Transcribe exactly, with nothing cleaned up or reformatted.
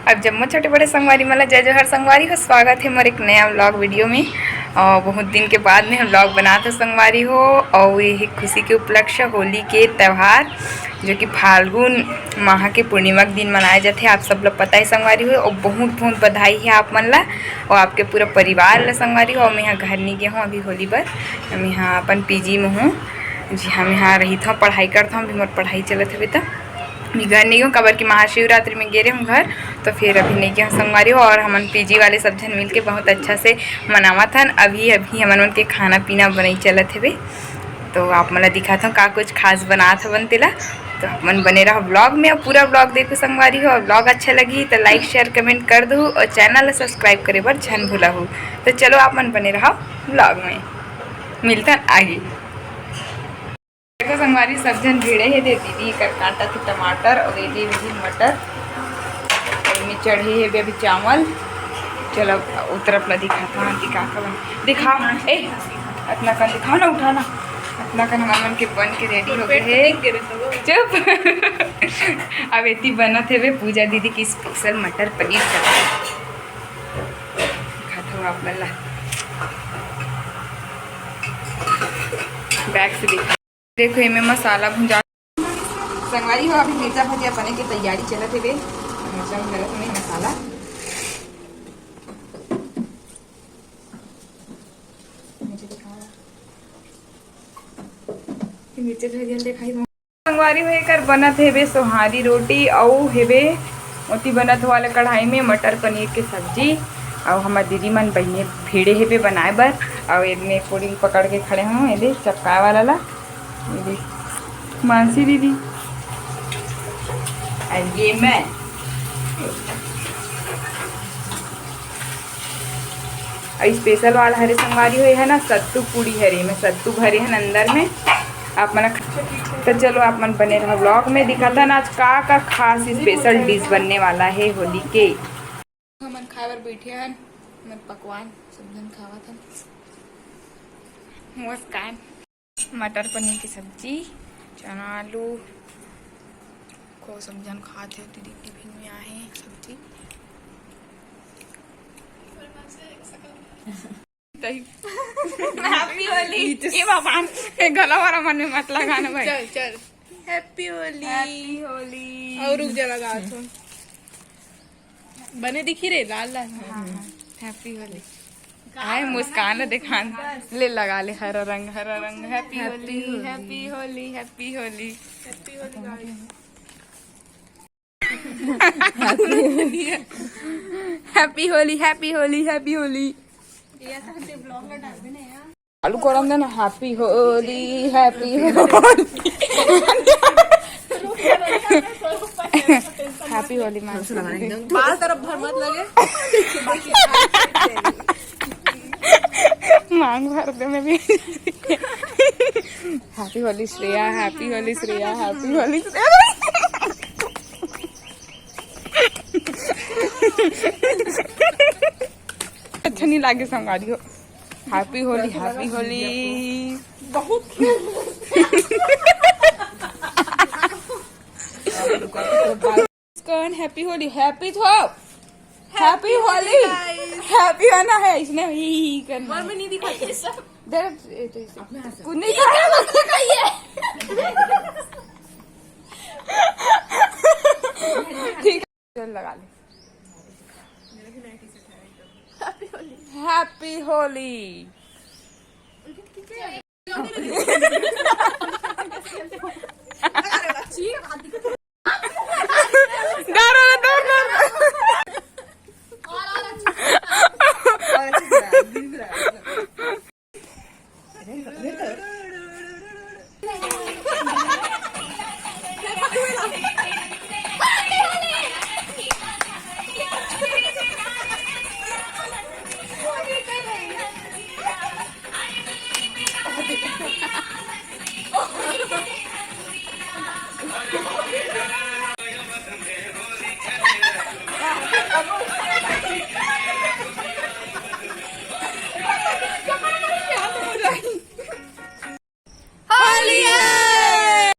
अब जम्मो छोटे बड़े संगवारी मन ला जय जोहार संगवारी हो, स्वागत हे मोर एक नया व्लॉग वीडियो में। और बहुत दिन के बाद में हम व्लॉग बनात हो संगवारी हो, और ये खुशी के उपलक्ष्य होली के त्यौहार, जो कि फाल्गुन माह के पूर्णिमा के दिन मनाए जाथे। आप सब ला पता है संगवारी हो, और बहुत बहुत बधाई है आप मन ला और आपके पूरा परिवार ला संगवारी हो। और मैं यहाँ घर नहीं गया हूँ अभी होली बर, मैं यहाँ अपन पीजी में हूँ। जी हाँ, मैं यहाँ रही था, पढ़ाई करता हूँ, अभी मोर पढ़ाई चलत हवे त। अभी घर नहीं हूँ, काबर कि महाशिवरात्रि में गे रहे हूँ घर, तो फिर अभी नहीं गए हूँ संगवारी हो। और हमन पीजी वाले सब झन मिलके बहुत अच्छा से मनावत हन। अभी अभी हमन मन के खाना पीना बनई चलत हवे, तो आप मन ला दिखात हूँ का कुछ खास बनात हवन तेला। तो आप मन बने रहो व्लॉग में, और पूरा व्लॉग देखो संगवारी हो। और व्लॉग अच्छा लगी तो लाइक शेयर कमेंट कर दो, और चैनल ला सब्सक्राइब करे बर झन भूला हो। तो चलो आप मन बने रहो व्लॉग में, मिलतन आगे। देखो संगवारी, सब झन भिड़े हे दे, दीदी कर काटा थे टमाटर और ये दे दीदी मटर, और इनमें चढ़े हे बे अभी चावल। चलो, ओ तरफ ला दिखा, कहाँ दिखा, कहाँ दिखा, ए, अतना कन दिखाओ ना, उठा ना, अतना कन हमर मन के बन के रेडी हो गए हे। चुप। अब एती बनत हे बे पूजा दीदी की स्पेशल मटर पनीर सब्जी, दिखात हूँ आप मन ला, बैक से दिखा। देखो, एमे मसाला भुंजा। संगवारी हो, अभी मिर्चा भजिया बने के तैयारी चलत हे बे। मिर्चा भरत हमें मसाला। मिर्चा भजिया देखाई। संगवारी हो, एकर बनत हेबे सोहारी रोटी, अउ हेबे ओती बनत वाला कढ़ाई में मटर पनीर के सब्जी। अउ हमर दीदी मन बहिने भिड़े हेबे बनाए बर। अउ एदमे पूरी पकड़ के खड़े हों, एदे चपकाए वाला ला, एदे मानसी दीदी। अउ ये मैं। अउ स्पेशल वाला हरे संगवारी हो, ये है ना सत्तू पूड़ी हरे, मैं सत्तू भरे हन अंदर में। आप मन ख-, तो चलो आप मन बने रहो व्लॉग में, दिखाता ना आज का का खास स्पेशल डिश बनने वाला है होली के। हमन खाए बर बैठे हन, हमर पकवान सब झन खावत हन। मुस्कान। मटर पनीर की सब्जी, चना आलू को सब झन खात हे, दीदी टिफिन में आहे सब्जी। हैप्पी होली। ये भगवान, ये गला वाला मन में मत लगाना भाई। चल, चल। हैप्पी होली। हैप्पी होली। और रुक जा, लगा दो। बने दिखी रे, लाल लाल। हाँ, हाँ। हैप्पी होली। आए मुस्कान दिखान। ले लगा ले हरा रंग, हरा रंग। Happy Holi, happy Holi, happy Holi. Happy Holi, happy Holi, happy Holi. आलू गरम देना, happy Holi, happy Holi. Happy Holi माँ। बाल तरफ भर मत लगे। मांग भर दे मैं भी। Happy Holi Shreya, happy Holi Shreya, happy Holi Shreya. अच्छा नहीं लागे संगवारी हो। Happy Holi, happy Holi. बहुत कौन हैप्पी होली, हैप्पी तो हैप्पी होली। हैप्पी होना है इसने ही करना। और मैं नहीं दिखाती सब। दे, ए, तो इसे। कुछ नहीं दिखाया, मत दिखाइए। ठीक है, चल लगा ले। हैप्पी होली। डरो, डर, डर।